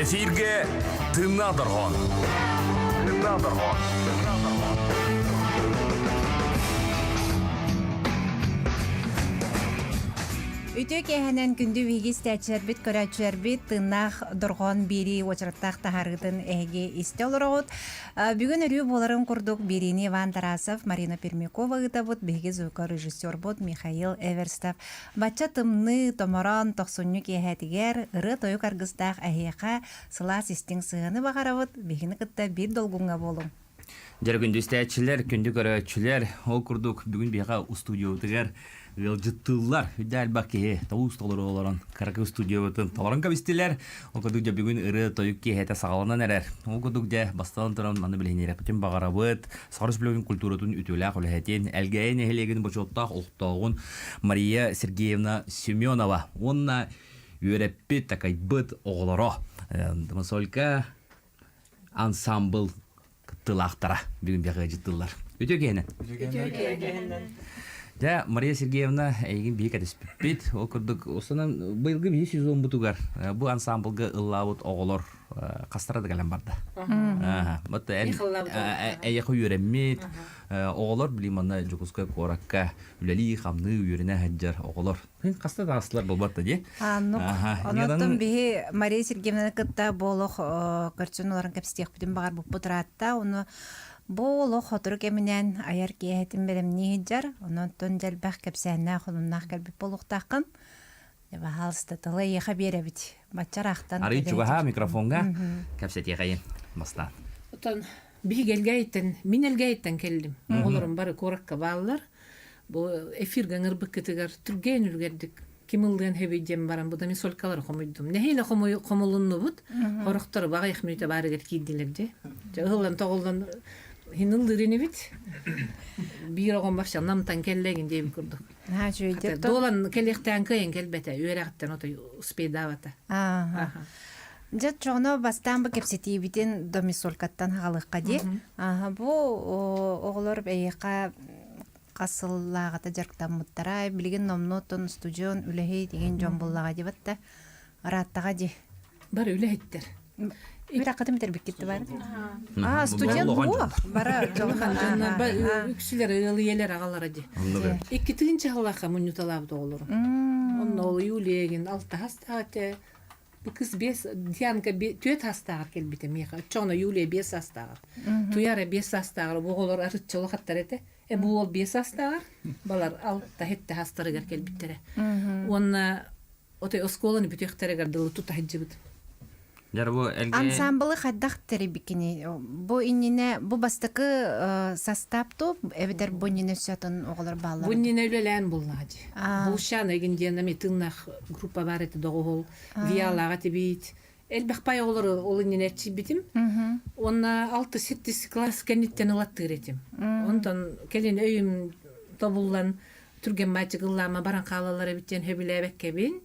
Эфиргэ тыыннаах дорҕоон. Тыыннаах дорҕоон. Үтүө киэһэнэн күндү биһиги истээччилэрбит, көрөөччүлэрбит тыыннаах дорҕоон биэрии уочараттаах таһаарыытын эһиги истэ олороҕут. Бүгүн өрүү буоларын курдук биэриини Иван Тарасов, Марина Пермякова ыытабыт, биһиги звукорежиссербут Михаил Эверстов. Бачча тымныы, томороон тохсунньу киэһэтигэр ырыа-тойук аргыстаах эһиэхэ сылаас истиҥ сыһыаны баҕарабыт, биһигини кытта биир долгуҥҥа буолуҥ. Дьэ, күндү истээччилэр, күндү көрөөччүлэр, ол курдук бүгүн биһиэхэ устудьуобутугар ыалдьыттыыллар. Үрдэ элбэх киһи тоҕус толору олорон кыракый устудьуобутун толорон кэбистилэр. Ол курдук дьэ бүгүн ырыа-тойук киэһэтэ саҕаланан эрэр. Ол курдук дьэ бастатан туран маны билиһиннэриэхпитин баҕарабыт. Саха Республикатын культуратын үтүөлээх үлэһитин, Элгээйи нэһилиэгин бочуоттаах олохтооҕун Мария Сергеевна Семенова уонна үөрэппит, такайбыт оҕолоро Домосолька ансамбл кыттыылаахтара бүгүн биһиэхэ ыалдьыттыыллар. Үтүө киһинэн. Дьэ, Мария Сергеевна, эйигин биһи кэтэспиппит. Ол курдук, устунан быйылгы биһи сезонбутугар бу ансамблга ыллаабыт оҕолор хастара да кэлэн барда. Вот эйэхэ үөрэммит оҕолор билим манна Дьокуускай куоракка үлэлии-хамныы үөрэнэ сылдьар оҕолор. Хаста да аастылар буолбат да дии. Аннук. Онон биһи Мария Сергеевнаны кытта бу олох көрсөн олорон кэпсэтиэхпитин баҕарбыппыт ыраатта. Ону бу олох сотору кэминэн айар киэһэтин бэлэмнии сылдьар. Онон дьэлбэх кэпсээннээх олуннаах кэлбит буолуохтааххын. Баһаалыста тылы эйиэхэ биэрэбит. Баччараахтан. Арый чугаһаа микрофоҥҥа кэпсэтиэхэйин бастаан. Отон биһиги Элгээйиттэн, мин Элгээйиттэн кэллим. Оҕолорум бары куоракка бааллар. Бу эфиргэ ыҥырбыккытыгар түргэн үлүгэрдик ким ыллыан сөбүй диэн баран бу да мин солькалары хомуйдум. Нэһиилэ хомулуннубут. Хорохтору баҕайах мүнүүтэ баарыгар киирдилэр дьэ. Дьэ ыһыллан тоҕуллан хин ыллыыр инибит. Биир оҕом вообще намтан кэллэгин диэбит курдук. Дуолан кэлиэхтээн кыайан кэлбэтэ, үөрэҕиттэн отой успейдаабата. Дьэ, чоҕуна бастаан бу кэпсэтиибитин домисолькаттан хаалыахха дии. Бу оҕолор эйиэхэ хас сыллааҕыта дьарыктаммыттара. Билигин номнуо оттон устудьуон үлэһит игин дьон буллаҕа дии батта. Ырааттаҕа дии. Бары үлэһиттэр. Үрэххитин бүтэрбиккит бар. А, студент буо. Бара Үксүлэр ыал ийэлэр аҕалара дии. Икки тыынча сыллаахха мунньуталаабыт оҕолору. Онно ол Юлиягин алтаһастаах этэ. Бу кыз биэс Дианка түөрт саастааҕар кэлбитэ миэхэ. Оччоҕуна Юлия биэс саастааҕар. Туяра биэс саастааҕар бу оҕолор арычча улахаттар этэ. Э бу уол биэс саастааҕар, балар алта сэттэ саастарыгар кэлбиттэрэ. Уонна отой оскуоланы бүтүөхтэригэр дылы тута сылдьыбыт. Дьэ бу элгэ Ансамблы хайдах тэрийбиккиний? Бу иннинэ бу бастакы состав туу эбэтэр бу иннинэ өссө атын оҕолор бааллар? Бу иннинэ үлэлээн буллаҕа дии. Булшан эгин диэн эми тыыннаах группа баар этэ доҕуһул Виалаҕа тибиит элбэх пай оҕолору ол иннинэ эрчийбитим. Уонна алты-сэттис класс кэнниттэн ылаттыыр этим. Онтон кэлин өйүм тобуллан түргэн мальчик ыллаама баран хаалаллар эбит диэн сөбүлээбэккэбин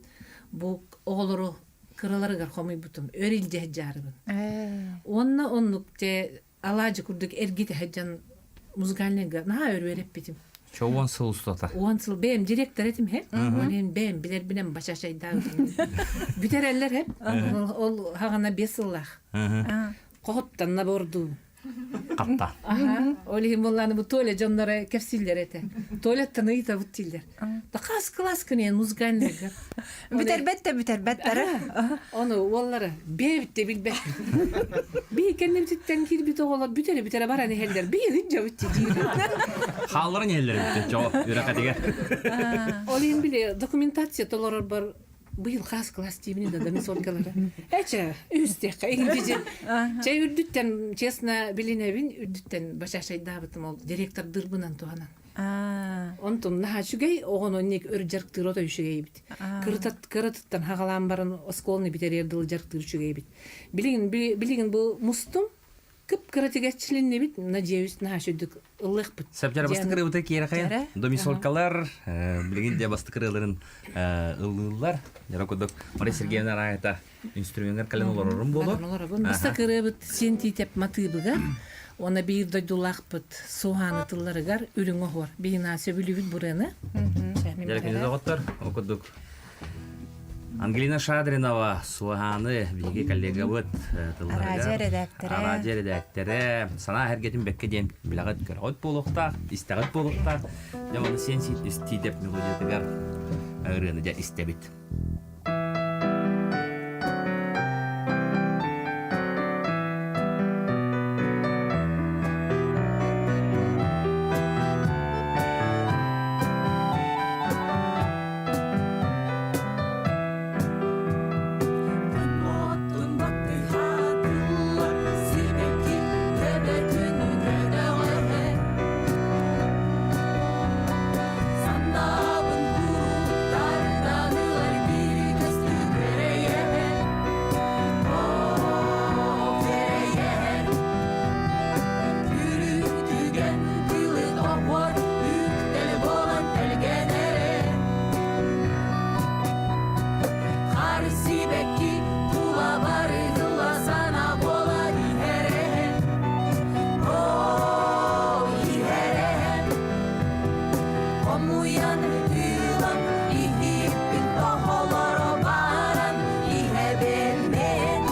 бу оҕолору кыраларыгар хомуйбутум өр илдьэ сылдьаарыбын уонна оннук дьэ алаадьы курдук эргитэ сылдьан музыкальныйга наһаа өр үөрэппитим Чо уон сыл устата. Уон сыл бэйэм директор этим хэ. Ол бэйэм билэрбинэн бачачайдаабытым. Бүтэрэллэр хэп. Ол хаҕана биэс сыллаах. Хоһуттан набордуум. Хатта. Ол иһин буоллааны бу Толя дьонноро кэпсииллэр этэ. Толяттан ыйытабыт дииллэр. Да хас класс күнүн музыкальныйга. Бүтэрбэт да бүтэрбэт дара. Ону уоллара бэйэбит да билбэт. Бии кэннибититтэн киирбит оҕолор бүтэрэ бүтэрэ баран иһэллэр. Бии ыддьабыт диир. Хаалларан иһэллэр эбит чоо үрэхэтигэр. Ол иһин били документация толорорбор быйыл хас класс диибин да домисолкалара. Эчэ, үстиэххэ иҥдижи. Чэ үрдүттэн, честно, билинэбин, үрдүттэн бачашайдаабытым ол директордыырбынан туһанан. Онтун наһаа үчүгэй, оҕону инник өр дьарыктыыр ото үчүгэй эбит. Кыратыттан хагалаан баран оскуоланы бүтэрээр дылы дьарыктыыр үчүгэй эбит. Билигин, билигин бу мустум, кып-кыратыгар чилиннибит, надеюсь, наһаа үчүгдүк ыллыахпыт. Сәпчара бастакы ырыабыта киэрэхэйэн, домисолкалар, билигин дьэ бастакы ырыаларын ыллыыллар. Дьара курдук Мария Сергеевна Раайта инструментар кэлэн олорорум буолуо. Олоробун. Бастакы ырыабыт сиэн тиитэп матыыбыгар, уонна биир дойдулаахпыт Суһааны тылларыгар үрүҥ оһуор. Биһина сөбүлүүбүт бурыаны. Дьара күнү доҕоттор, ол курдук. Ангелина Шадринова Суоһааны биһиги коллегабыт тылларыгар Араадьыйа эрэдээктэрэ. Араадьыйа эрэдээктэрэ санаа эргэтин бэккэ диэн билэҕит көрөҕүт буолуохтаах, истэҕит буолуохтаах. Дьэ ону сиэн истиидэп мелодиятыгар ырыаны дьэ истэбит. Оттун баттыһаатылар сибэкки төбөтүн көтөҕөрө Санаабын куруттардан ылар биир көстүү кэрэйэһэр Оо, кэрэйэһэр Үрүҥ түгэн тылын оһуор үктэл буолан тэлгэнэрэ Хаар сибэкки тула барыгыла сана буолан иһэрэһэн Оо, иһэрэһэн Хомуйан ыылан иһиппин тоһолоро баран иһэбин мен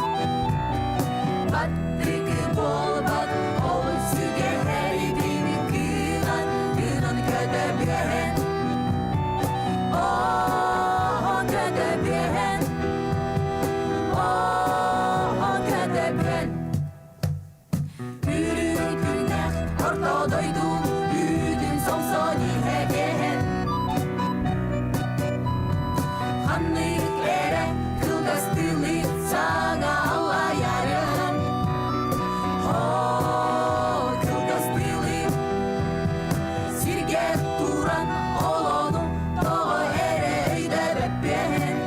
Баттык буолбат ол сүгэһэрбин кыынан гынан көтөбүөн Оо, көтөбүөн Оо, көтөбүөн Үрүҥ күннэх орто дойду үүтүн сомсон иһэбиэн Ханнык эрэ кылгас тылы саҥа аллайарын Оо, кылгас тылы сиргэ туран олону тоҕо эрэ өйдөбөппүөн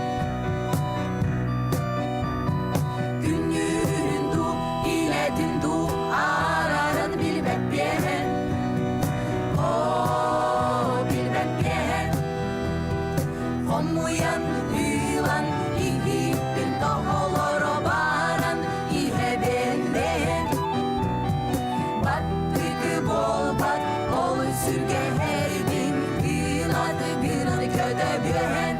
Күннүүрүн дуу, илэтин дуу арарын билбэппиэн Оо, билбэппиэн Хомуйан, ыылан, иһиппин тоһолоро баран иһэбин бэйэн Баттыгы буолбат, ол сүргэһэрбин кыылат гынан көтөбүөн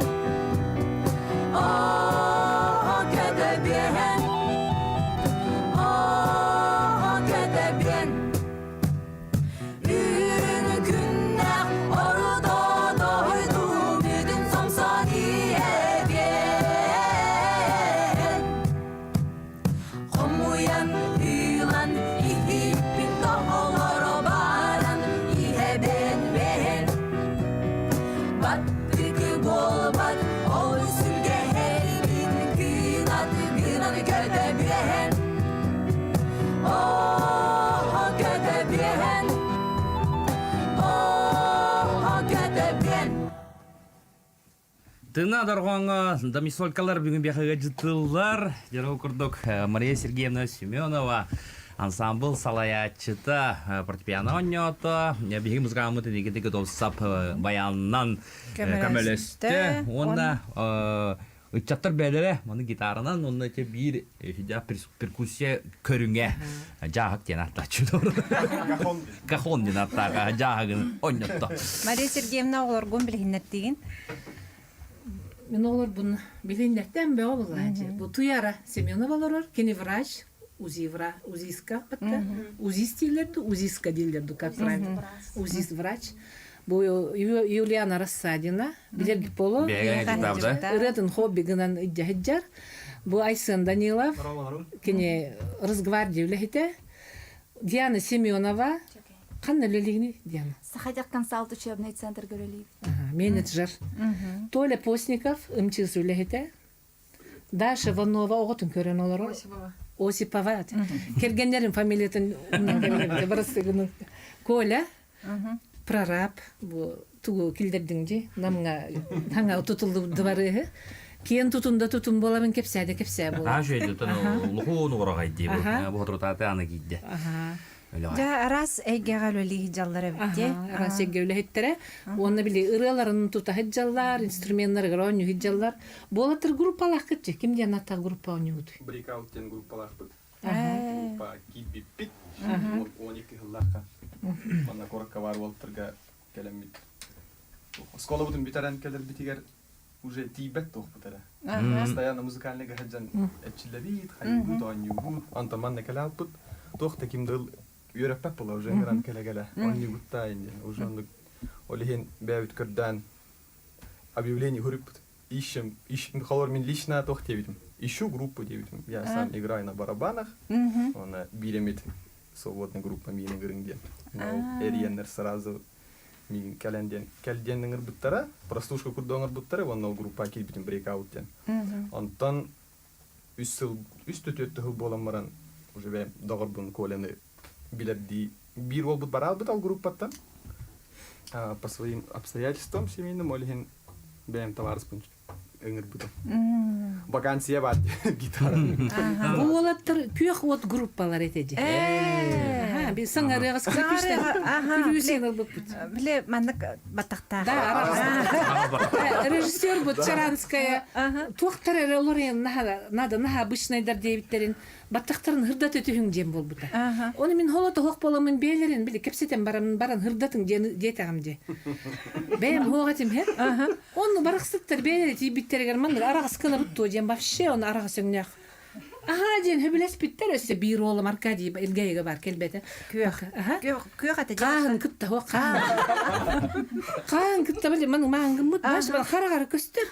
Оо, көтөбүөн Оо, көтөбүөн Үрүҥ күннээх ордо дойду бүтүн сомсон иэбиэн Хомуйан ыылан иһиппин тоһолоро баран иһэбин бэһэн Баттыгы буолбат ол сүргэһэрбин кыынат гынан көтөбүөһэн Оо, көтөбүөһэн Оо, көтөбүөн Тына дорҕооҥҥо домисолькалар бүгүн биэхэгэ дьытыллар. Дьоро курдук Мария Сергеевна Семенова ансамбл салайааччыта фортепиано оонньоото. Биһиги музыкааммыт инникитин Готовсап баянынан көмөлөстө. Уонна ыччаттар бэйэлэрэ маны гитаранан уонна ити биир перкуссия көрүҥэ дьааһык диэн ааттааччы кахон диэн ааттаах дьааһыгын онньотто Мария Сергеевна оҕолоргун билиһиннэртигин Мин оҕолорбун билиһиннэртэн бөҕө булааччы. Бу Туяра Семенова олорор, кини врач, УЗИ УЗИска батта. УЗИст дииллэр УЗИска дииллэр как правильно. УЗИст врач. Бу Юлиана Рассадина, билэр поло. Ырыатын хобби гынан иддьаһыджар. Бу Айсен Данилов, кини Росгвардия үлэһитэ. Диана Семенова, ханна үлэлигини Диана? Сахадях консалт учебный центр көрөлүүбүт. Менеджер. Толя Постников, МЧС үлэһитэ. Даша Иванова оҕотун көрөн олорор. Осипова. Осипова. Кэргэннэрин фамилиятын барыстыгын. Коля прораб бу тугу килдердиң дии намҥа таҥа тутуллубут дыбарыыһы киэн тутунда тутун буолабын кэпсээде кэпсээ буолар. Аха шөйдүтэн улухуун угурагай дии бу. Бу хотрутааты аны киирде. Дьэ араас эйгэҕэ үлэлии дьаллар эбит дии. Араас эйгэ үлэһиттэрэ уонна били ырыаларын тута сылдьаллар, инструменнарыгар оонньуу сылдьаллар. Буолатыр группалааххыт дии. Ким диэн аттаах группа оонньуубутуй? Breakout диэн группалаахпыт. Группа киирбиппит. 12 сыллаахха. Манна куоракка баар уолтарга кэлэммит. Оскуолабытын бүтэрэн кэлэрбитигэр. уже тиийбэт туохпут эрэ. Постоянно музыкальный сылдьан эрчиллэбит, хайыыбыт, оонньуубут. Онтон манна кэлэ алпыт. Туох да ким да үөрэппэт була уже ыҥыран кэлэ-кэлэ оонньуугуттаа диэн уже оннук ол иһин бэйэбит көрдөөн объявление көрүппүт. Ищем, ищем, холор мин лично туох диэбитим. Ищу группу диэбитим. Я сам играю на барабанах. Оны бииремит свободная группа миин ыҥырыҥ диэн. Эрийэннэр сразу миигин кэлэн диэн кэл диэн ыҥырбыттара, прослушка курдук оҥорбуттара уонна ол группа киирбитим брейкаут диэн. Онтон үс сыл, үс да түөрт сыл буолан баран уже бэйэм доҕорбун Коляны билэрдии биир уолбут бараалбыт ол группаттан по своим обстоятельствам семейным ол иһин бэйэм табаарыспын ыҥырбытым. Вакансия баар гитара. Бу уолаттар күөх уот группалар этэ дии. Аха, би саҥарыаҕа скрипичтэр күлүүсүн ылбыппыт. Биле маннык баттахтаах. Да, режиссер бут Чаранская туохтар эрэ олорен надо наха обычныйдар диэбиттерин баттахтарын хырдата түһүҥ диэн буолбута. Оны мин холото хоох боламын бээлерин били кэпсэтэн баран баран хырдатыҥ диэн диэтэҕим дии. Бэйэм хоох этим хэ. Онну барахсыттар бээлери тиийбиттэригэр маннык араҕас кынабыт туо диэн вообще оны араҕас өҥнөөх. Аһаа диэн хөбүлэспиттэр өссө биир уолум Аркадий Илгэйигэ бар кэлбэтэ. Күөх. Күөх этэ. Хааһын кытта хоох хаан. Хаан кытта били маны маангыммыт баш бар харагары көстөр.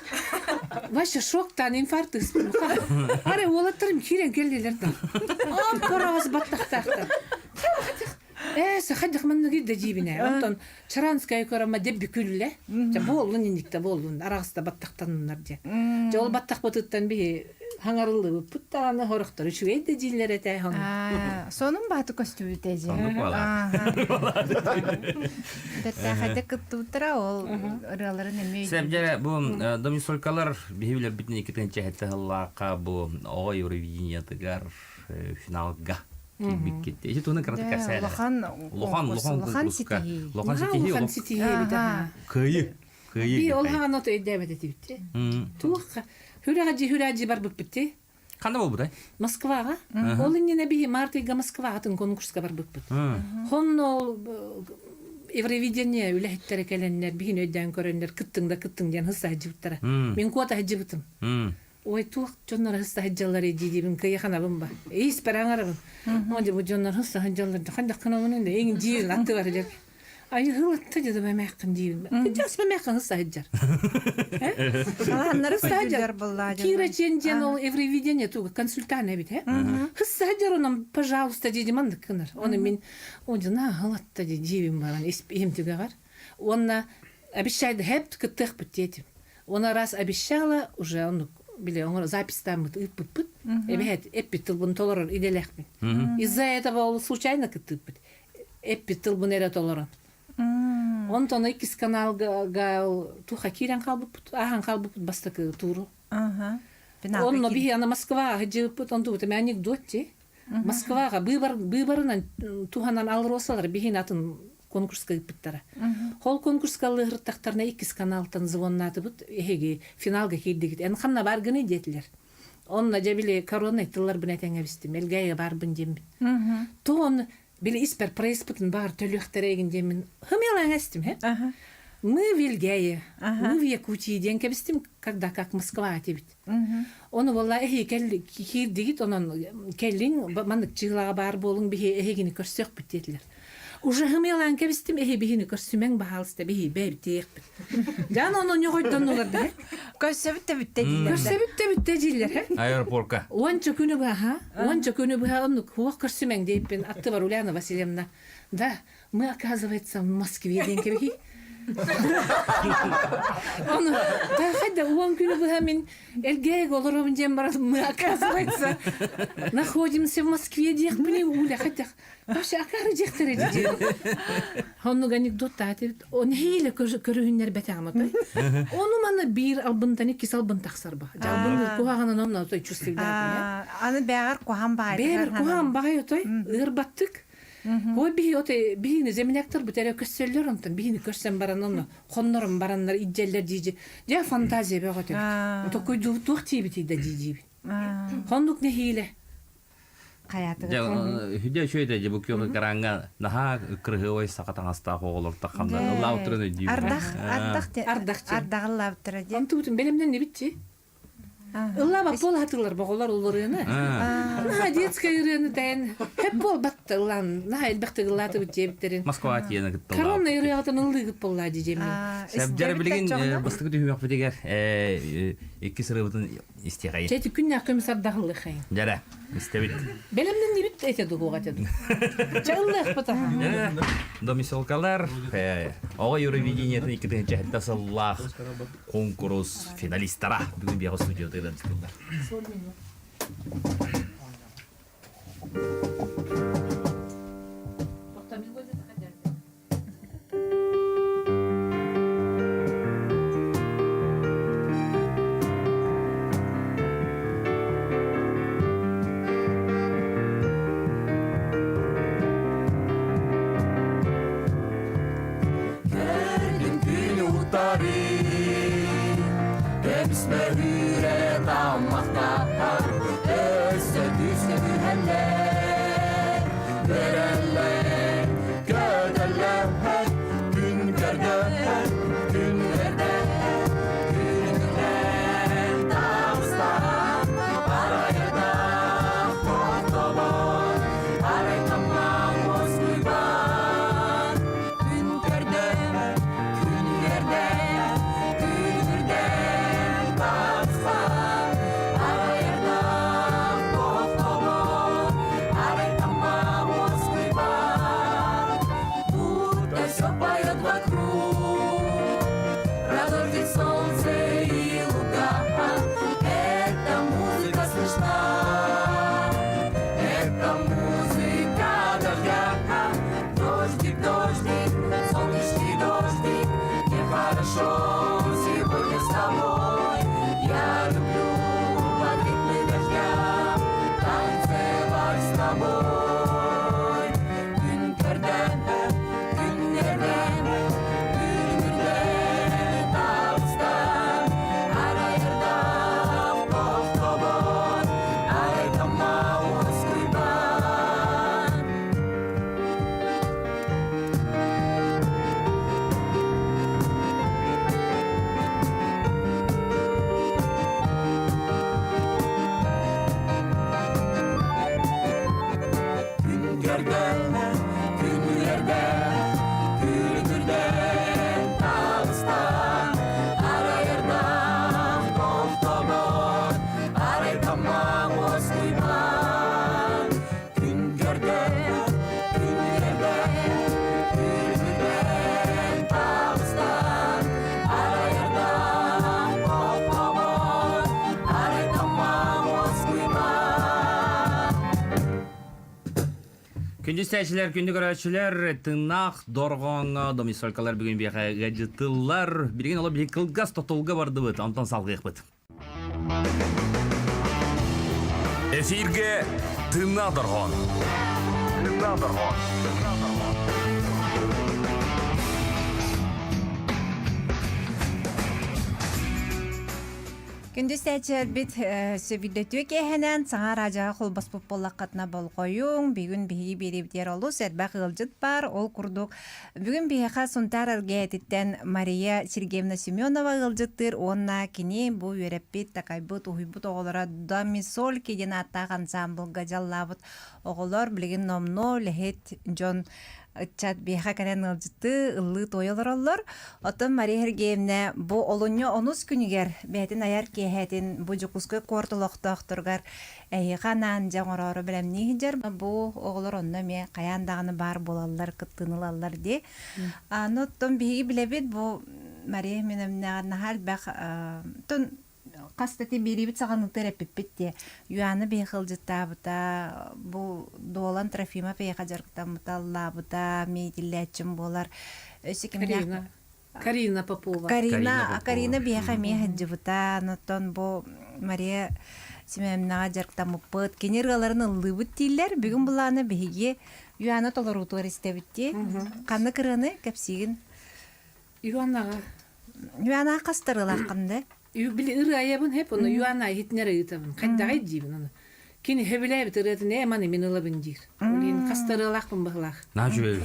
Вообще шоктан инфаркт ыспын. Ары уолаттарым киирэн келлилер да. Ап-араҕас баттахтаахтар. Ээ, сахадых манныгы да дьиибинэ. Онтон Чаранская көрөмө деп бүкүллэ. Дьэ буоллун инникте буоллун. Араҕаста баттахтаннар дьэ. Дьэ ол баттахпытыттан биһи хаҥарыллыбыппыт даҕаны хорохтор үчүгэй да дииллэр этэ. Сонун бааты көстүбүтэ дьэ. Сонун буолар. Бэртээхэйдик кыттыбыттара ол ырыаларын эмиэ Сэп дьэ бу домисолькалар биһи билэрбитин иккитин чэһэтте сыллаахха бу оҕо Евровидениетыгар финалга киирбиккит. Ити туһунан кыратык кэпсээ. Улахан улахан улахан улахан ситиһии. Улахан ситиһии. Улахан ситиһии эбит. Кыайыы. Кыайыы. Би ол хаҕан ото өйдөөбөт этибит. Туох хүрээжи хүрээжи барбыппыт ти. Ханна буолбутай? Москваҕа. Ол иннинэ биһи март ыйга Москваҕа атын конкурска барбыппыт. Хонно ол Евровидение үлэһиттэрэ кэлэннэр биһини өйдөөн көрөннөр кыттыҥ да кыттыҥ диэн хысса сылдьыбыттара. Мин куота сылдьыбытым. Ой, туох дьоннор хысса сылдьаллар дии-диибин кыйаханабын ба. Испэр аҥарабын. О, бу дьоннор хысса сылдьаллар хандахханабын инде эҥин диибин аттыбар дьэр. Айыһылатта дьэ мэмээххин диибин. Кыдьаас мэмээххин хысса сылдьар. Халааннары сылдьар буллаа. Кира Чен диэн ол Евровидение туга консультант эбит, э? Хысса сылдьар онон, пожалуйста, дии маннык гынар. Оны мин, о, дьэ, халатта дии диибин баран иһим түгэҕэр. Уонна обещай хэп кыттыахпыт диэтим. Оны раз обещала, уже он били оҥор записьтааммыт ыыппыппыт. Эбэһэт эппит тылбын толорор идэлээхпин. Из-за этого ол случайно кыттыыппыт. Эппит тылбын эрэ толорон. Онтон иккис каналга туха киирэн хаалбыппыт, ааһан хаалбыппыт бастакы тууру. Онно биһи ана Москваҕа сылдьыбыппыт, онтубут эмэ анекдот дии. Москваҕа быыбар быыбарынан туһанан алросалар биһин атын конкурска ыыппыттара. Ол конкурска ыллыыртахтарына иккис каналтан звоннаатыбыт, эһиги финалга киирдигит, эн ханна баргыный диэтилэр. Онно дьэ били коронный тылларбын этэҥэбистим, Элгээйигэ барбын диэммин. Тоон били испэр проездпытын баар төлүөхтэрэ эгин диэммин хымыалаан эстим, he? Мы в Элгээйи, мы в Якутии диэн кэбистим, когда как Москва этибит. Ону буолла эһиги киирдигит, онон кэллиҥ, маннык чыылаҕа баар буолуҥ, биһи эһигини көрсүөхпүт диэтилэр. Уже хымыалаан кэбистим, эһи биһини көрсүмэҥ, баһаалыста, биһи бэйбитиэхпит. Дьан ону ньоҕойдоннулар да. Көрсөбүт да бүттэ дииллэр. Көрсөбүт да бүттэ дииллэр. Аэропорка. Уонча күнү быһа, уонча күнү быһа оннук хуох көрсүмэҥ диэппин аттыбар Ульяна Васильевна. Да, мы, оказывается, в Москве диэн кэбиһии. Ону да уон күнү быһа мин Элгээйигэ олоробун диэн баран мы, оказывается, находимся в Москве диэхпиний Уля хотях вообще акары диэхтэрэ дии. Оннук анекдот таатыбыт. Он нэһиилэ көрүһүннэрбэтэҕим отой. Ону манна биир албынтан иккис албын тахсар ба. Албын куһаҕанын онно отой чувствуйдаатым. Аны бэҕэр куһаҕан баҕай. Бэҕэр куһаҕан баҕай отой. Ыырбаттык. Ой биһи отой биһини земляктар бут эрэ көссөллөр онтон биһини көрсөн баран онно хоннорон бараннар иддьэллэр дии дьэ фантазия бөҕөтө. Токуйдуу туох тиибитий да дии диибин. Хоннук нэһиилэ. Хаятыгыт. Дьэ, хүдэ үчүгэй дьэ бу күөх экраҥҥа наһаа кырыһыабай саха таҥастаах оҕолор тахханнар ыллаабыттарын өйдүүбүн. Ардах, ардах Ардах дьэ. Ардах ыллаабыттара дьэ. Онтубутун бэлэмнэннибит Ыллаабат буола сатыыллар боҕолор ол ырыаны. Наһаа детскай ырыаны тайан хэп буолбат ыллаан наһаа элбэхтик ыллаатыбыт диэбиттэрин. Москва тиийэн кытта Корона ырыаҕытын ыллыыгыт буоллаа дьиэммин. Сәбдьэр билигин бастакы түһүмэхпитигэр иккис ырыабытын истиэхэйин. Чэ күннээх көмүс ардахыллыхайын. Дьэрэ, истэбит. Бэлэмнэннибит этэ дуһуоҕа этэ ду. Чэ ыллыахпыт аха. Домиселкалар оҕо Евровидениетын 2007 сыллаах куонкурус финалистара бүгүн биэҕэ студияда ыалдьытыллар. Көрдүм күн утары Көмүс мөһүүрэ таммахтаһар Өссө күүскэ түһэллэр Көрөллөр, көтөллөр Күн көрдөһөр, күн эрдэ Күнүнэн таҕыстаҕа Арайдах тохтобот Арай таммах уоскуйбат Күн көрдөм, күн үөрдэ, күн тахсан, арайдах тохтобот, арай таммах уоскуйбат. Будто все поет вокруг, про дождик, солнце и луга. Эта музыка слышна, это музыка дождя. Дождик, дождик, солнечный дождик, мне хорошо сегодня с тобой. Я люблю под ритмы дождя танцевать с тобой. Күн көрдөн, күн эрден, күн таҕыстан, арайырдах тохтобот, арай таммах уоскуйбат. Күн көрдөн, күн үөрдэ, күлүмүрдэн таҕыстан, арайырдах тохтобот, арай таммах уоскуйбат. Күн көрдөн, күн үөрдэ, күлүмүрдэн таҕыстан, арайырдах тохтобот, арай таммах уоскуйбат. Күндү истээччилэр, күндү көрөөччүлэр, тыыннаах дорҕооҥҥо домисолькалар бүгүн биэхэ ыалдьыттыллар. Билигин оло биһи кылгас тотулга бардыбыт, онтон салгыахпыт. Эфирге тыыннаах дорҕоон. Тыыннаах дорҕоон. Күндү истээччилэрбит сөбүлэтүө киэһэнэн саҥа араадьаҕа холбоспут буоллаххытына болҕойуҥ. Бүгүн биһиги биэриибитигэр олус элбэх ыалдьыт баар. Ол курдук бүгүн биһиэхэ Сунтаар ЛГЭ-титтэн Мария Сергеевна Семенова ыалдьыттыыр уонна кини бу үөрэппит, такайбыт, уһуйбут оҕолоро Домисольки диэн ааттаах ансаамбылга дьаллаабыт оҕолор билигин номнуо үлэһит дьон ыччат биэхэ кэлэн ыалдьыттыы, ыллыы-туойа олороллор. Оттон Мария Сергеевна бу олунньу онус күнүгэр бэйэтин айар киэһэтин бу Дьокуускай куорат олохтоохторугар эһиэхэ анаан дьэ оҥороору бэлэмнии сылдьар. Бу оҕолор онно эмиэ хайаан даҕаны баар буолаллар, кыттыыны ылаллар дии. Аны оттон биһиги билэбит бу Мария Семеновнаҕа наһаа элбэх хас да ти биэриибит саҕаныытыгар эппиппит дии. Юана биһиэхэ ыалдьыттаабыта, бу Дуолан Трофимов эйиэхэ дьарыктаммыта, ыллаабыта, миитиллээччим буолар. Өссө кимнээх Карина. Карина Попова. Карина, Карина биһиэхэ эмиэ сылдьыбыта. Онтон бу Мария Семеновнаҕа дьарыктаммыппыт. Кини ырыаларын ыллыыбыт дииллэр. Бүгүн былааны биһиги Юана толоруутугар истэбит дии. Ханнык ырыаны кэпсиигин? Юанаҕа. Юана хастар ылааххын да? Били ырыа айабын хэп, ону Юана иһитинэр ыытабын. Хайдаҕай диибин ону. Кини сөбүлээбит ырыатын ээ маны мин ылабын диир. Ол иһин хас да ырыалаахпын быһылаах. Наһаа үчүгэй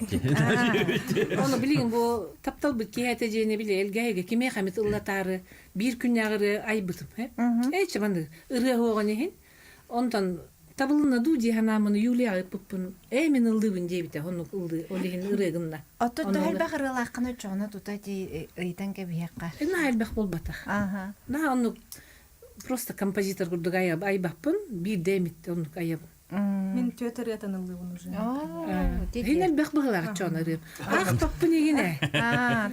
Ону билигин бу тапталбыт киһи этэ дьиэни били элгээйигэ кимиэхэ эмит ыллатаары биир күннээҕи ырыа айбытым. Ээ маннык ырыа уоҕун иһин онтон табылынна дуу дии санааммын Юлия ыыппыппын ээ мин ыллыыбын диэбитэ оннук ыллыы ол иһин ырыа гынна. Оттон төһө элбэх ырыалааххын оччоҕуна тута ити ыйытан кэбиһиэххэ. Наһаа элбэх буолбатах. Наһаа оннук просто композитор курдук айбаппын биирдэ эмит оннук айабын. Мин түөрт ырыатын ыллыыбын уже. Иһин элбэх быһылаах чоон ырыам. Ах топпун игине.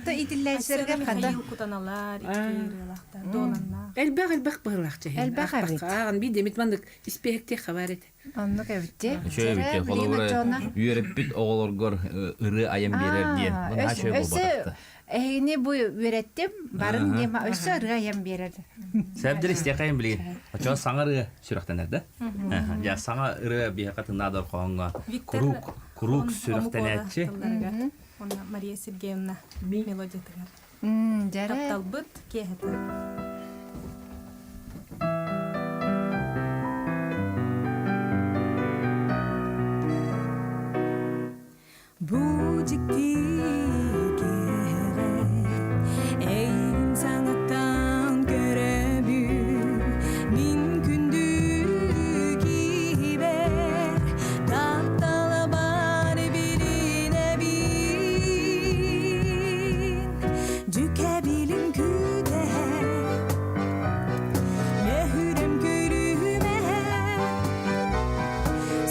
То итиллээчилэргэ хата. Михаил Кутаналар, икки ырыалаахтар, дуоланнаах. Элбэх элбэх быһылаах чэһин. Элбэх эбит. Ааҕан биир демит маннык испиэһэктиэх хабар этэ. Оннук эбит дии. Үчүгэй эбит. Холобура, үөрэппит оҕолоргор ырыа айан биэрэр диэн. Өссө Эһигини бу үөрэттим, барын диэм, өссө ырыа айан биэрэр. Сәбдир истиэхэйин билигин. Очо саҥа ырыа сүрэхтэнэр да? Я саҥа ырыа биһиэхэ тынаадыр хоһоҥҥо куруук куруук сүрэхтэнээччи. Онно Мария Сергеевна мелодиятыгар. Дьэрэ. Тапталбыт киэһэтэ. Бу дьикти киэһэҕэ эйигин саҥаттан көрөбүн Мин күндү киһибэр тапталабар билинэбин Дьүкэбилин күүтэр Мөһүрүм күлүмэ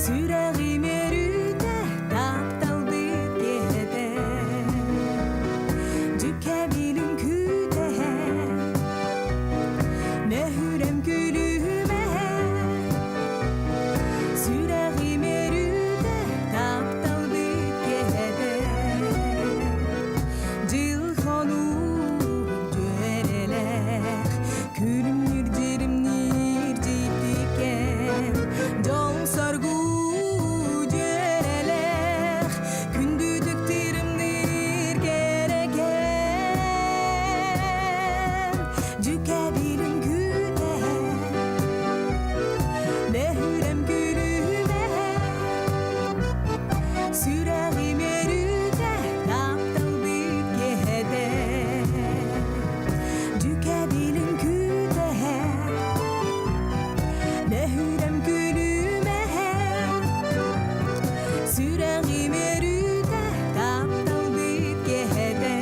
Сүрэҕим өрүтэ тапталбыт киэһэтэ Дьүкэбилин күүтэр Мөһүрэм күлүмэ Сүрэҕим өрүтэ тапталбыт киэһэтэ Дьыл хонуу дьүөрэлээх Күлүмнүүр дьиримниир дьиктикэн Дьол-соргу дьүөрэлээх Күндүтүк тырымныыр кэрэкээн Дьүкэбилин күүтэр Бэһүрэм күлүмэр Сүрэҕим өрүтэ тапталбыт киэһэтэ Дьүкэбилин күүтэһэр Бэһүрэм күлүмэһэр Сүрэҕим өрүтэ тапталбыт киэһэтэ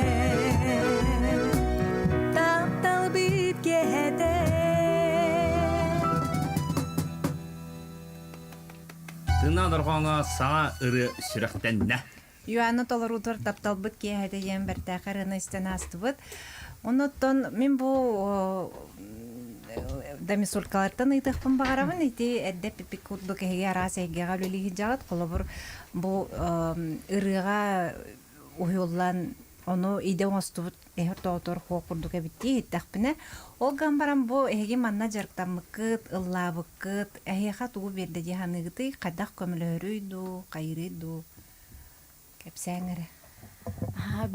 Тапталбыт киэһэтэ Тыына дорҕооҥо саҥа ырыа сүрэхтэннэ. Юаны толоруутугар тапталбыт киэһэтэ диэн бэртээхэй ырыаны истэн аастыбыт. Оннуттан мин бу домисулькалартан ыйытыахпын баҕарабын. Ити эрдэ эппиппит курдук эһиги араас эйгэҕэ үлэлии сылдьаҕыт. Холобур, бу ырыаҕа уһуйуллан ону идэ оҥостубут эһи ортоотугар хуох курдук эбит дии иһиттэхпинэ, ол гынан баран бу эһиги манна дьарыктаммыккыт, ыллаабыккыт, эһиэхэ тугу биэрдэ дии саныыгытый? Хайдах көмөлөһөрүй дуу, хайырый дуу? Кэпсээҥ эрэ.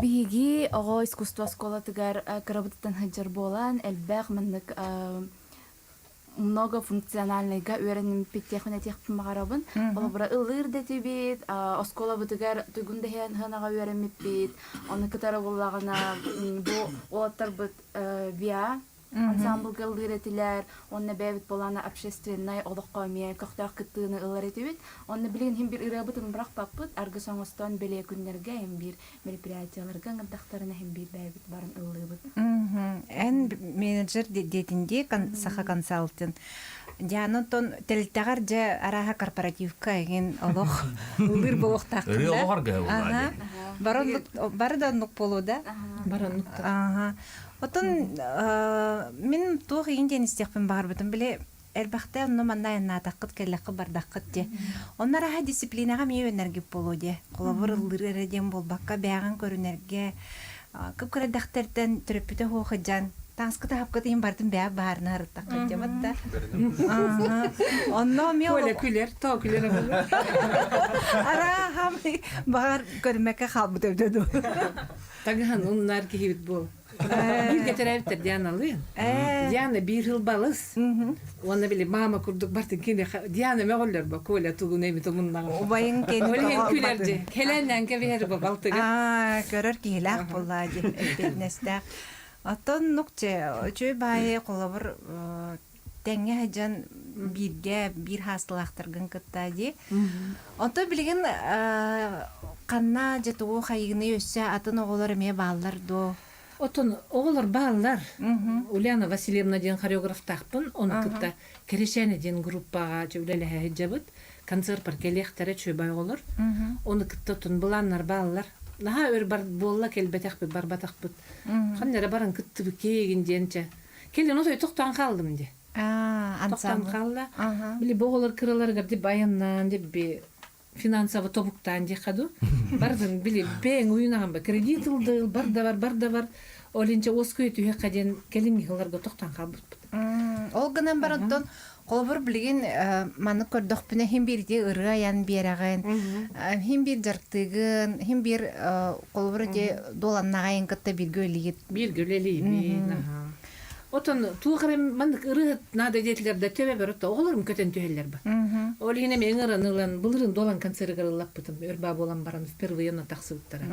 Биһиги оҕо искусство оскуолатыгар кырабытыттан сылдьар буолан, элбэх маннык многофункциональныйга үөрэннэммиппит диэхпин этиэхпин баҕарабын. Холобура, ыллыыр да этибит, оскуолабытыгар туйгун да сыанаҕа үөрэммиппит. Ону кытары буоллаҕына, бу уолаттарбыт ВИА ансамблга ыллыыр этилэр. Уонна бэйэбит буолаана общественнай олоххо эмиэ көхтөөх кыттыыны ылар этибит. Онно билигин иһин биир ырыабытын бырахпаппыт, аргыс оҥостон бэлиэ күннэргэ иһин биир мероприятиеларга ыҥырдахтарына иһин биир бэйэбит баран ыллыыбыт. Эн менеджер диэтин дии Саха консалтинг. Диана онтон тэрилтэҕэр дьэ арааһа корпоративка эҥин олох ыллыыр буолуохтааххын Ырыа да? олох аргыһа буоллаҕа Бары бары да оннук буолуо да? Бары оннук. Ааха. Отон мин туох иин диэн истиэхпин баҕарбытым били элбэхтэ онно манна айаннаатаххыт кэллэххит бардаххыт диэ. Онно араһа дисциплинаҕа эмиэ үөннэргит буолуо диэ. Холобур ыллыыр эрэ диэн буолбакка бэйэҕин көрүнэргэ кып-кыра эрдэхтэртэн төрөппүтэ суох сылдьан таҥаскыт аһапкыт иһин барытын бэйэ баарына арыттаххыт диэ батта. Онно эмиэ Коля күлэр, тоо күлэр Арааһам баҕар көрмөккө хаалбыт эбитэ дуу. Таҥаһын умнар киһибит буол. Бииргэ төрөөбүттэр Дианалыын. Диана биир сыл балыс. Уонна били мама курдук бартын кини Диана мөҕөллөр бо Коля тугун эми тумуннаҕа. Убайын кини Ол иһин күлэр дьи. Кэлэннэн кэбиһэр бо балтыгын. Аа, көрөр киһилээх буоллаа дии, эппиэтинэстээх. Оттон нукче, үчүгэй баайы холобур тэҥҥэ сылдьан бииргэ биир хаастылаахтаргын кытта дии. Онтон билигин ханна дьэ тугу хайыыны өссө атын оҕолор эмиэ бааллар дуо? Оттон оҕолор бааллар. Ульяна Васильевна диэн хореографтаахпын. Ону кытта Кэрэчээнэ диэн группаҕа үлэлэһэ сылдьабыт. Концертпар кэлиэхтэрэ чүөбай оҕолор. Ону кытта оттон былааннар бааллар. Наһаа өр бар буолла кэлбэтэхпит, барбатахпыт. Ханна эрэ баран кыттыбыт киэгин диэн чэ. Кэлин отой тохтоон хааллым дии. Тохтоон хаалла. Били бу оҕолор кыраларыгар дип айаннаан дип би финансово тобуктаан диэххэ дуу. Бардын били бэйэҥ уйунаҕын ба кредит ылдыл бар да бар бар да бар. Ол инчэ уоскуйа түһүөххэ диэн кэлиҥҥи сылларга тохтоон хаалбыппыт. Ол гынан баран оттон холобур билигин маннык көрдөхпүнэ хин биир ити ырыа айан биэрэҕин, хин биир дьарыктыыгын, хин биир холобур ити дуоланнаҕайын кытта бииргэ үлэлиигит. Бииргэ үлэлиибин, аха. Отон туох эрэ маннык ырыаһыт наада диэтилэр да төбөбөр отто оҕолорум көтөн түһэллэр ба. Ол иһин эмиэ ыҥыран ылан былырыын дуолан концерыгар ыллаппытым өр баа буолан баран впервые онно тахсыбыттара.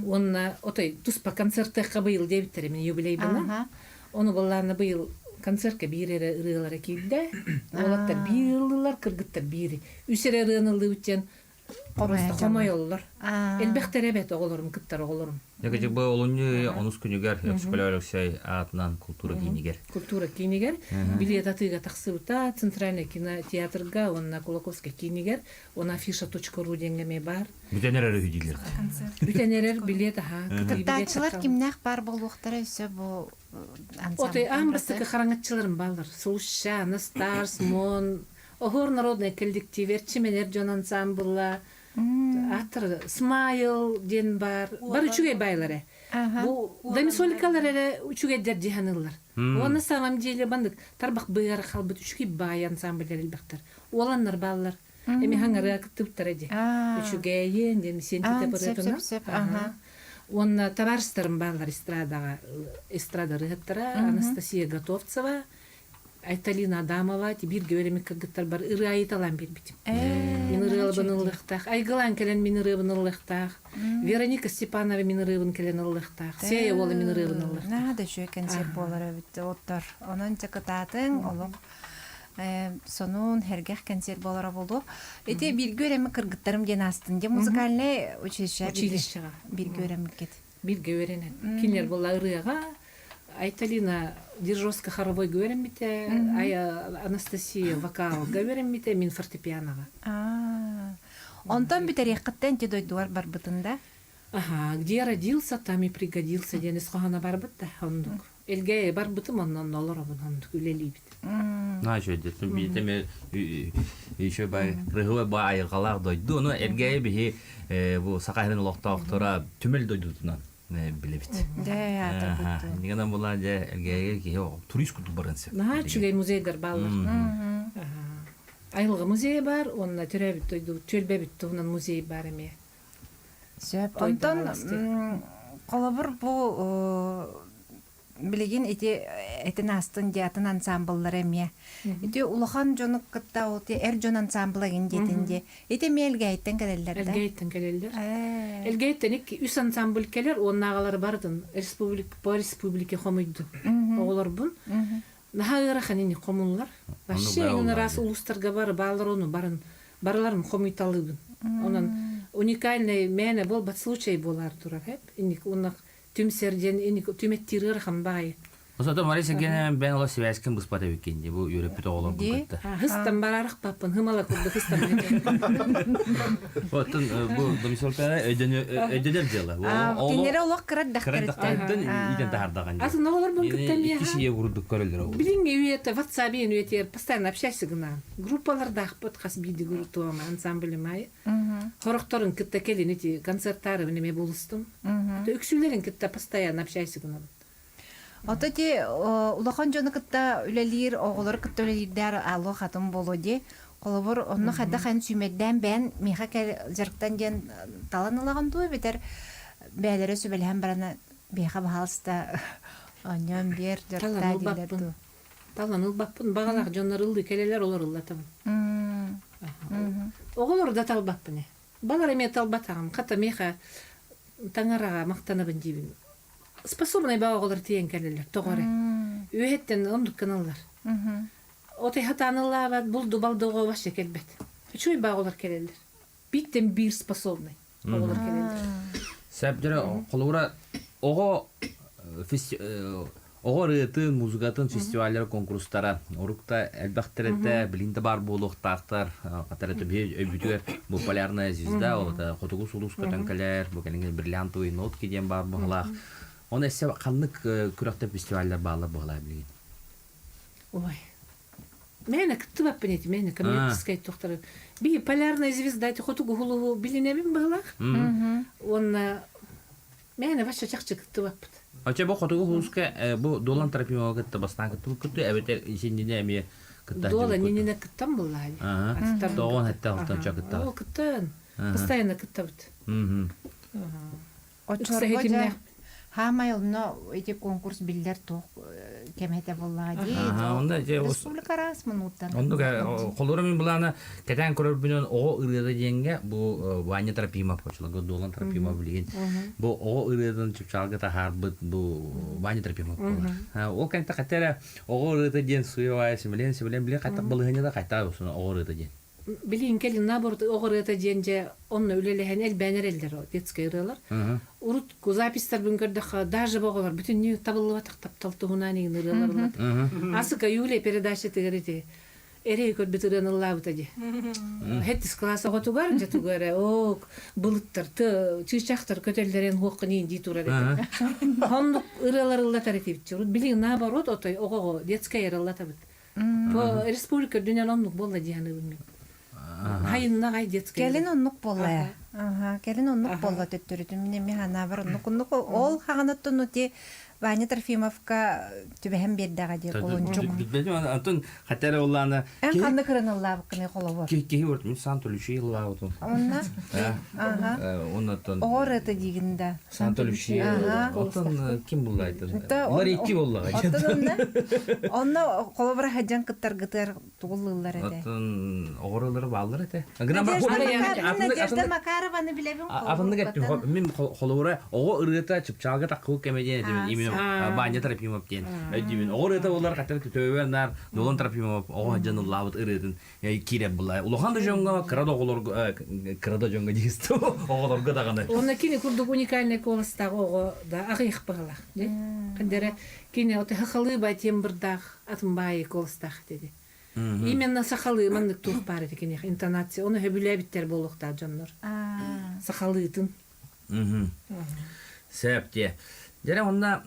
Уонна отой туспа концертыахха быйыл диэбиттэрэ мин юбилейбынан. Ону былаана быйыл концертка биир эрэ ырыалара киирдэ. Уолаттар биир ыллылар, кыргыттар биири. Үс эрэ ырыаны ыллыбыт диэн просто хомойоллор. Элбэхтэр эбэт оҕолорум, кыттар оҕолорум. Дьэ, бу олунньу онус күнүгэр Өксөкөлөөх Өлөксөй аатынан култуура киинигэр. Култуура киинигэр билиэт атыыга тахсыбыта Центральный кинотеатрга уонна Кулаковскай киинигэр уонна афиша.ру диэҥҥэ эмиэ баар. Бүтэн эрэр үһү дииллэр. Бүтэн эрэр билиэт аһаа. Кыттааччылар кимнээх баар буолуохтара өссө бу Отой аан бастакы хараҥаччыларым бааллар. Сулусчаана, Старс, Мон, Оһуор народный коллектив, Эрчимэнэр дьон ансамбыла, ааттар Смайл диэн бар. Бар үчүгэй байлар э. Бу домисоликалар эрэ үчүгэйдэр дьиһаныллар. Уонна самом деле маннык тарбах быар халбыт үчүгэй баай ансамбльдар элбэхтэр. Уоланнар бааллар. Эми хаҥарыа кыттыбыттара дии. Үчүгэйин диэн сиэн китэ Уонна табаарыстарым бааллар эстрадаҕа эстрада ырыаһыттара Анастасия Готовцева, Айталина Адамова бииргэ үөрэммит кыргыттарбар ырыа айыталаан биэрбитим. Мин ырыалабын ыллыахтаах, Айгылаан кэлэн мин ырыабын ыллыахтаах, Вероника Степанова мин ырыабын кэлэн ыллыахтаах, Сея уола мин ырыабын ыллыахтаах. Наһаа да үчүгэй кэнсиэр буолар эбит оттор. Онон дьэ кытаатыҥ, олох сонун, сэргэх кэнсиэр буолара буолуо. Ити бииргэ үөрэммит кыргыттарым диэн аастын. Дьэ музыкальнай училище Училищеҕа. бииргэ үөрэммиккит. Бииргэ үөрэнэн. Кинилэр буолла ырыаҕа Айталина дирижерская хоровойга үөрэммитэ, Анастасия вокалга үөрэммитэ, мин фортепианоҕа. Онтон бүтэриэххиттэн ити дойдугар барбытын да? Аха, где родился, там и пригодился диэн ис хоһооно барбыт да, оннук. Элгээйи барбытым онно онно олоробун оннук үлэлиибит. Наһаа үчүгэйдик. Биирдэ эмэ еще бай рыһыба бу айылҕалаах дойду. Ону Элгээйи биһи бу Саха сирин олохтоохторо түмэл дойдутунан билэбит. Дьэ, аатырбыт. Иннигэнэн була дьэ Элгээйигэ киһи турист курдук барыан сөп. Наһаа үчүгэй музейдар бааллар. Айылҕа музейа бар, уонна төрөөбүт дойду түөлбэбит туһунан музей бар эмиэ. Сөп. Онтон холобур бу билигин ити этин астын диатын ансамбллара эмиэ. Ити улахан дьону кытта ол эр дьон ансамбла гин диэтин дии. Ити эмиэ Элгээйиттэн кэлэллэр да? Элгээйиттэн кэлэллэр. Элгээйиттэн икки үс ансамбль кэлэр, уоннааҕылары барытын республика по республике хомуйду. Оҕолорбун. Наһаа ыарахан ини хомуллар. Вообще эҥин араас улуустарга бары баалар ону барын барыларын хомуйталыыбын. Онон уникальный мээнэ буолбат случай буолаар турар эп. Инник уонна түмсэр диэн инник түмэттиир ыарахан баайы. Осото Мария Сергеевна бэйэн олох сибээскин быспат эбиккин дии бу үөрэппит оҕолоргун кытта. Хыстан барарах паппын хымала курдук хыстан Оттон бу домисолканы өйдөнөр дьыала. Кинилэри олох кыра эрдэхтэриттэн иитэн таһаардаҕын. Атын оҕолорбун кытта Икки сийэ курдук көрөллөр ол. Билиҥҥи үйэтэ WhatsApp-ин үйэтигэр постоянно общайся гынаан. Группалардаахпыт хас биирдии группа ансамблем аайы. Хорохторун кытта кэлин ити концерттарыбын эмиэ булустум. Үксүлэрин кытта постоянно общайся гынабын. Ото ти улахан дьону кытта үлэлиир, оҕолору кытта үлэлиирдээр алло хатын буолуо дии. Холобур, онно хайдах эн сүүмэрдээн бэйэн миэхэ дьарыктан диэн талан ылаҕын дуу эбэтэр бэйэлэрэ сүбэлэһэн баран. Биһиэхэ баһаалыста оонньоон биэр, Талан дьарыктаа дииллэр ылбаппын. дуу? Талан ылбаппын. Баҕалаах дьоннор ыллыы кэлэлэр, олор ыллатабын. Оҕолору да талбаппын ээ. Балар эмиэ талбатаҕым. Хата миэхэ таҥараҕа махтанабын диибин. Способнай баҕа оҕолор тиийэн кэлэллэр. Тоҕо эрэ. Үөһэттэн оннук гыналлар. Отой хатаан ыллаабат, булду балды оҕо вообще кэлбэт. Үчүгэй баҕа оҕолор кэлэллэр. Бииртэн биир способнай оҕолор кэлэллэр. Сөп холобура оҕо оҕо ырыатын, музыкатын фестиваллара, конкурстара урукта элбэхтэр этэ, билин да баар буолуохтаахтар. Хатара төбү өйбүтүгэр бу полярная звезда, ол хотугу сулус көтөн кэлэр, бу кэлин бриллиантовые нотки диэн баар быһалаах. Оны эссе ханнык күрэхтэр фестиваллар бааллар быһалаах билигин? Ой, Мээнэ кыттыбаппын эти, мээнэ коммерческай туохтары. Би полярная звезда эти хотугу хулуһу билинэбин быһылаах. Уонна мээнэ бачча чахчы кыттыбаппыт. Оче бу хотугу хулуска бу Дуолан Трофимова кытта бастаан кыттыбыт кыттыы эбэтэр исиннинэ эмиэ кытта Дуола нининэ кыттан буллаа. Тоҕон хэтте алтан ча кыттабыт. Ол кыттан. Постоянно кыттабыт. Оччолорго дьэ хаамай онно ити конкурс биллэр туох кэмэтэ буоллаҕа дии. Онно дьэ Республика араас муннуктан. Оннук холура мин былаана кэтээн көрөрбүнэн оҕо ырыата диэҥҥэ бу Ваня Трофимов оччолорго Дуолан Трофимов билигин бу оҕо ырыатын чыпчаалга таһаарбыт бу Ваня Трофимов буолар. Ол кэнтэ хата эрэ оҕо ырыата диэн суевая симэлэн симэлэн билин хайтах балыһыанньада хайтаа оҕо ырыата диэн. Билигин кэлин наоборот оҕо ырыата диэн дьэ онно үлэлэһэн элбээн эрэллэр детскай ырыалар. Урут записьтарбын көрдөххө даже бу оҕолор бүтүннүү табыллыбатах таптал туһунан иҥин ырыалар ыллат. Асыка Юлия передачатыгар ити эрэй көрбүт ырыаны ыллаабыта дии. Хэттис класс оҕотугар дьэ тугу эрэ оо былыттар чыычаахтар көтөллөрүн хуоххун иин дии турар этэ. Оннук ырыалар ыллатар этибит. Урут билигин наоборот отой оҕоҕо детскай ырыллатабыт. По республика үрдүнэн оннук буолла дии саныыбын мин. Хайыннаҕай детскай. Кэлин оннук буолла ээ. Аха, кэлин оннук буолла төттөрүтүн мин эмиэ санаабар оннук оннук ол хаҕаныттан ути Ваня Трофимовка түбэһэн биэрдэҕэ дии кулунчук. Билбэтим антон хотя эрэ улаана Эн ханна кырыныллаабыккыный холобур? Киһи вот мин Санта-Лючия ыллаабытым. Онна? Аха. Оннотон Оҕор это диигин да. Санта-Лючия. Оттон ким буллайтын? Олар икки боллаҕа. Оттон онно онно холобура хаджан кыттаргытыар тугуллууллар этэ. Оттон оҕоролору бааллар этэ. Надежда Макарованы билэбин Атыннык эттим. Мин холобура оҕо ырыата чыпчаалга таккыбыт кэмэ диэн этим. Именно Ваня Трофимов диэн. Өйдүүбүн. Оҕо ырыата болар хаттар төбөбөр наар Нолан Трофимов оҕо дьон ыллаабыт ырыатын киирэр булла. Улахан да дьоҥҥо, кыра да оҕолорго, кыра да дьоҥҥо диэстэ оҕолорго даҕаны. Уонна кини курдук уникальный куоластаах оҕо да аҕыйах баҕалаах. Кандера кини оты хахалыы бай тембрдаах атын баайы куоластаах dedi. Именно сахалыы маннык туох баар этэ киниэхэ интонация. Оны сөбүлээбиттэр буолуохтаах дьоннор. Сахалыытын. Сөп дии. Дьэ онно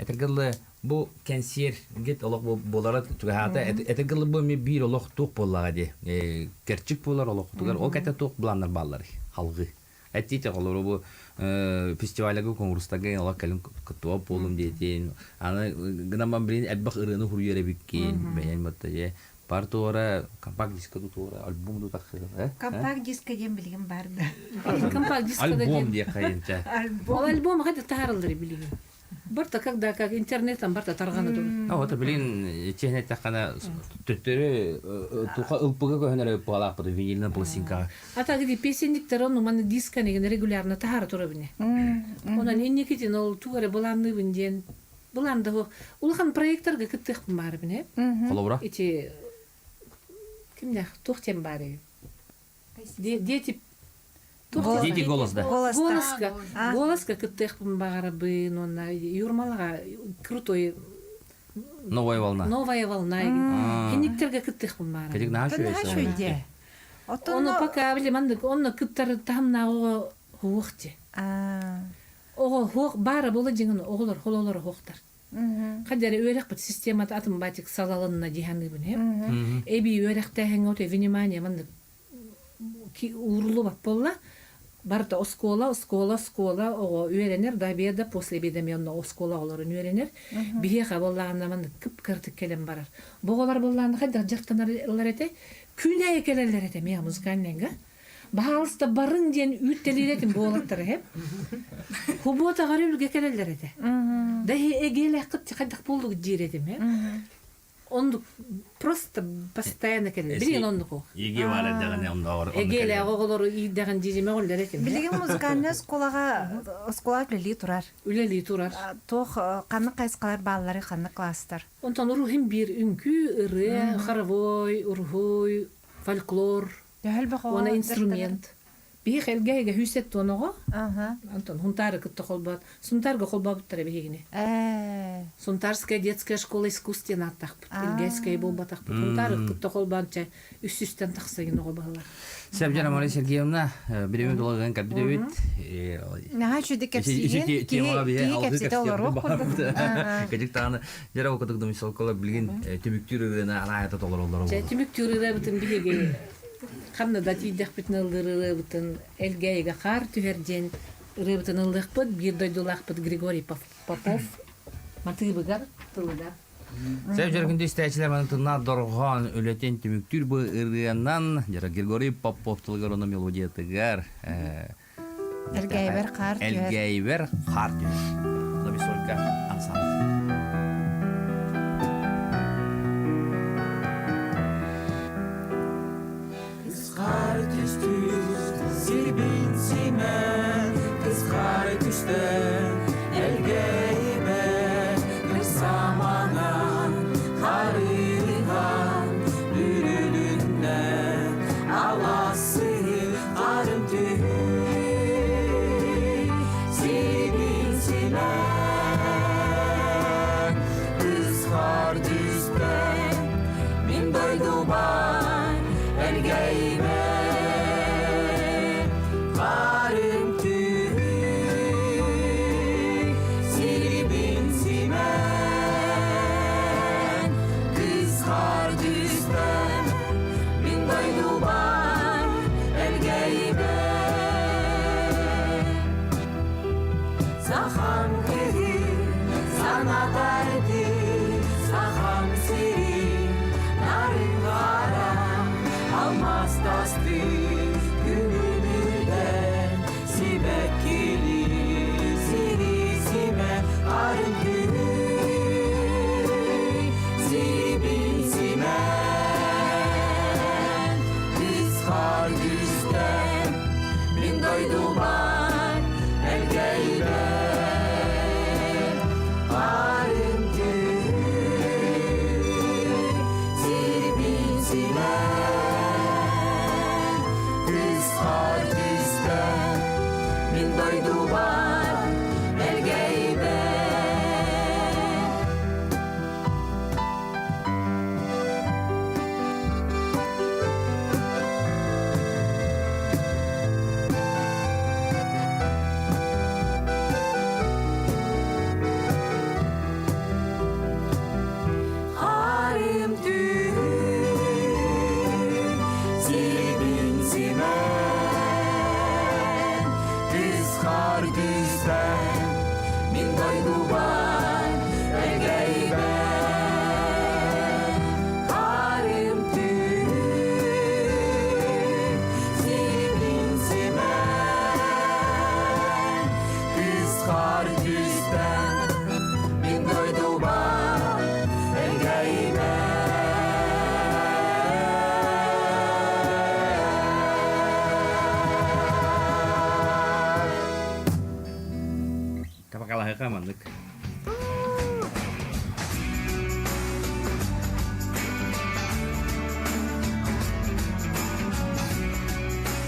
этэргэ дылы бу кэнсиэргит олох буолара чугаһаата этэргэ дылы бу эмиэ биир олох туох буоллаҕа дии кэрчик буолар олоххутугар ол кэтэ туох былааннар баалларый халҕыы Эттиите холобура бу фестивальга конкурстарга олох кэлин кыттыбат буолум диэтин аны гынан билин элбэх ырыаны хуруйар эбиккин бэйэн батта же Бар туора, компакт диска туора, альбом тутаххы. Компакт диска диэн билигин бар да. Компакт диска Альбом диэххэ чэ. Ол альбом хата таһаарыллар билигин. Барта когда как интернеттан барта тарҕана турар. А вот билин чехне эттэххинэ төттөрү туха ылпыга көһөнөр ыппалаахпыт винильная пластинкаҕа. А так ди песенниктер ону маны дисканигин регулярно таһаара турабыне. Онон инникитин ол тугу эрэ былаанныыбын диэн Былаан да улахан проекторга кыттыахпын баарыбын ээ. Холобура? Ити кимнээх туох диэн баар эбит? Дети Дети голос да. Голоска. Голоска кыттыахпын баҕарабын уонна Юрмалаҕа крутой Новая волна. Новая волна. Хинниктерге кыттыахпын баҕарабын. Кэтик наһаа үчүгэй. Ону пока били маннык онно кыттар таһымнааҕы оҕо ти. Оҕо хуох баара буола дьиҥин оҕолор хололоро хуохтар. Хадьары үөрэхпит системата атын батик салалынна дии саныыбын ээ. Эбии үөрэхтээһиҥҥэ отой внимание маннык ууруллубат буолла. Барыта оскуола, оскуола, оскуола оҕо үөрэнэр, до обеда, после обеда эмиэ онно оскуола оҕолорун үөрэнэр. Биһиэхэ буоллаҕына маннык кып-кыратык кэлэн барар. Бу оҕолор буоллаҕына хайдах дьарыктанар этэ? Күн аайы кэлэллэр этэ эмиэ музыкальныйга. Баһаалыста барыҥ диэн үүттэлиир этим буолаттар эһэм. Хубуотаҕар үлгэ кэлэллэр этэ. Да эгиэлээххит хайдах буоллугут диир этим э. Оннук просто постоянно кэлэр. Билигин оннук ол. Иги бар эрдэҕинэ оннооҕор Эгиэлээх оҕолору иирдэҕин дьиримэ оҕолор этим. Билигин музыкальнай оскуолаҕа оскуола үлэлии турар. Үлэлии турар. Туох ханнык хайысхалар бааллары, ханнык класстар? Онтон уруһун биир үҥкүү, ырыа, хоровой, уруһуй, фольклор, уонна инструмент. Биһи элгээйгэ хүүсэт туоноҕо. Антон Хунтаары кытта холбоот. Сунтаарга холбообуттара биһигини. Сунтарская детская школа искусств диэн ааттаахпыт. Элгээскэй буолбатахпыт. Хунтаары кытта холбоон чэ үс сүүстэн тахса гин оҕо баһылар. Сәбжан Мария Сергеевна, биреме долаган кәбдебит. Наһаа үчүгэй кэпсиигин. Киһи кэпсэтэ олоруох курдук. Кэжик тааны жара окутук домисолкола билигин түмүктүүр ырыаны анаайата толороллоро. Чэ түмүктүүр ырыабытын биһиги Ханна да тиийдэхпитинэ ыллыыр ырыабытын Элгээйигэ хаар түһэр диэн ырыабытын ыллыахпыт. Биир дойдулаахпыт Григорий Попов матыыбыгар, тылыгар. Сөп дьөргүндү истээччилэр маны тыннаах дорҕоон үлэтин түмүктүүр бу ырыанан Григорий Попов тылыгар уонна мелодиятыгар Элгээйбэр хаар түһэр. Элгээйбэр хаар түһэр. Новисолька ансамбль. Кыс түстү, сирбин симэн, кыс хаар түстэ, элгээйбэр, кыс саманан, харыһан, үрүлүннэ, аласы Харым сирбин симэн, Кыс хаар түстэ, мин дойдубар элгээйбэр. Харым сирбин симэн, Кыс хаар түстэ, мин дойдубар элгээйбэр. Сахам киһи санатарды, сахам сири нарын хара, алмаз тасты күнүнүдэн сибэккили сири симэ арын сирибин симэн Кыс-хаар түстэн мин дойдубар элгээйбэр Арын сирибин симэн Кыс-хаар түстэн мин дойдубар элгээйбэр. Харым түүн сирбин симэн, Кыс-хаар түстэн мин дойдубар элгээйбэр. Харым түүн сирбин симэн, Кыс-хаар түстэн мин дойдубар элгээйбэр. Капакалаһыка маннык.